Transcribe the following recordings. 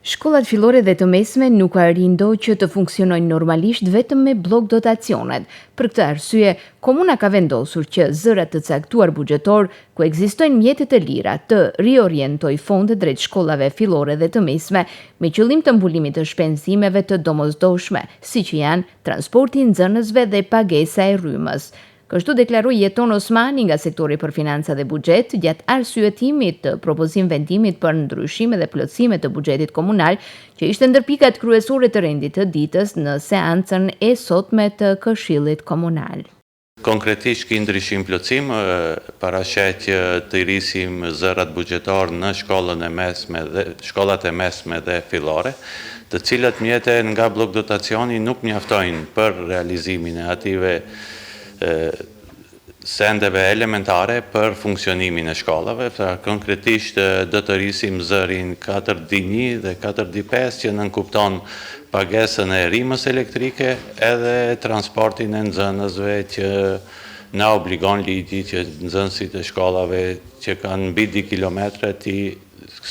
Shkollat fillore dhe të mesme nuk arrijnë dot që të funksionojnë normalisht vetëm me bllok-dotacionet. Për këtë arsye, komuna ka vendosur që zëra të caktuar buxhetorë, ku ekzistojnë mjete të lira, të riorientojë fondet drejt shkollave fillore dhe të mesme, me qëllim të mbulimit të shpenzimeve të domosdoshme, siç janë transporti i nxënësve dhe pagesa e rrymës. Kështu deklaroi Jeton Osmani nga Sektori për Financa dhe Buxhet gjatë arsyetimit të propozim-vendimit për ndryshime dhe plotësime të buxhetit komunal, që ishte ndër pikat kryesore të rendit të ditës në seancën e sotme të Këshillit Komunal. Konkretisht ky ndryshim plotësim parasheh që të rrisim zërat buxhetorë në shkollën e mesme dhe shkollat e mesme dhe fillore, të cilat mjete nga bllok-dotacioni nuk mjaftojnë për realizimin e atyre sendeve elementare për funksionimin e shkollave, pra konkretisht do të rrisim zërin 4 dy 1 dhe 4 dy 5 që nënkupton pagesën e rrymës elektrike edhe transportin e nxënësve që na obligon ligji që nxënësit e shkollave që kanë mbi 2 kilometre t'i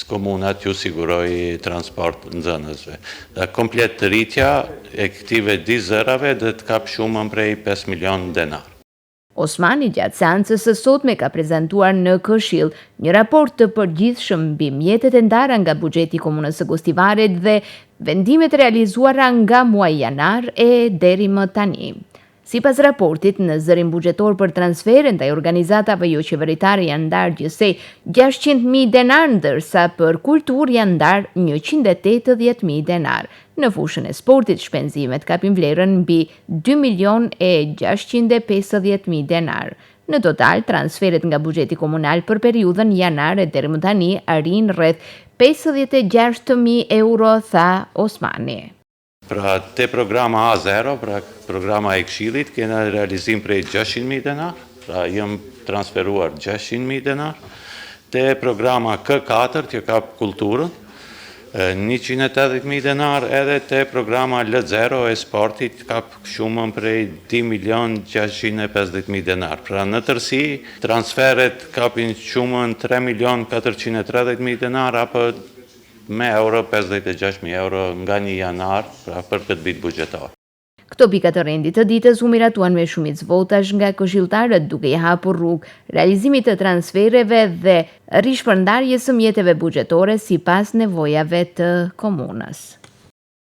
Komuna t'ju sigurojë transport nxënësve. Dhe komplet rritja e këtyre dy zërave do të kap shumën prej 5 milion denar. Osmani gjatë seancës së sotme ka prezantuar në Këshill një raport të përgjithshëm mbi mjetet e ndara nga buxheti i Komunës së Gostivarit dhe vendimet e realizuara nga muaji janar e deri më tani. Sipas raportit, në zërin buxhetor për transfere ndaj organizatave joqeveritare janë ndarë gjithsej 600.000 denarë, ndërsa për kulturë janë ndarë 180.000 denarë. Në fushën e sportit, shpenzimet kapin vlerën mbi 2 milionë e 650.000 denarë. Në total, transferet nga buxheti komunal për periudhën janar e deri më tani arrijnë rreth 56.000 euro, tha Osmani. Pra te programa A0, pra programa e këshillit, kena realizim prej 600.000 denar, pra janë transferuar 600.000 denar. Te programa K4 që kap kulturën, 180.000 denar, edhe te programa L0 e sportit kap shumën prej 2 milion 650.000 denar. Pra në tërësi, transferet kapin shumën 3 milion 430.000 denar, apo Me euro, 56.000 euro nga një janar, pra për këtë vit buxhetor. Këto pika të rendit të ditës u miratuan me shumicë votash nga këshilltarët duke i hapur rrugë realizimit të transfereve dhe rishpërndarjes së mjeteve buxhetore sipas nevojave të komunës.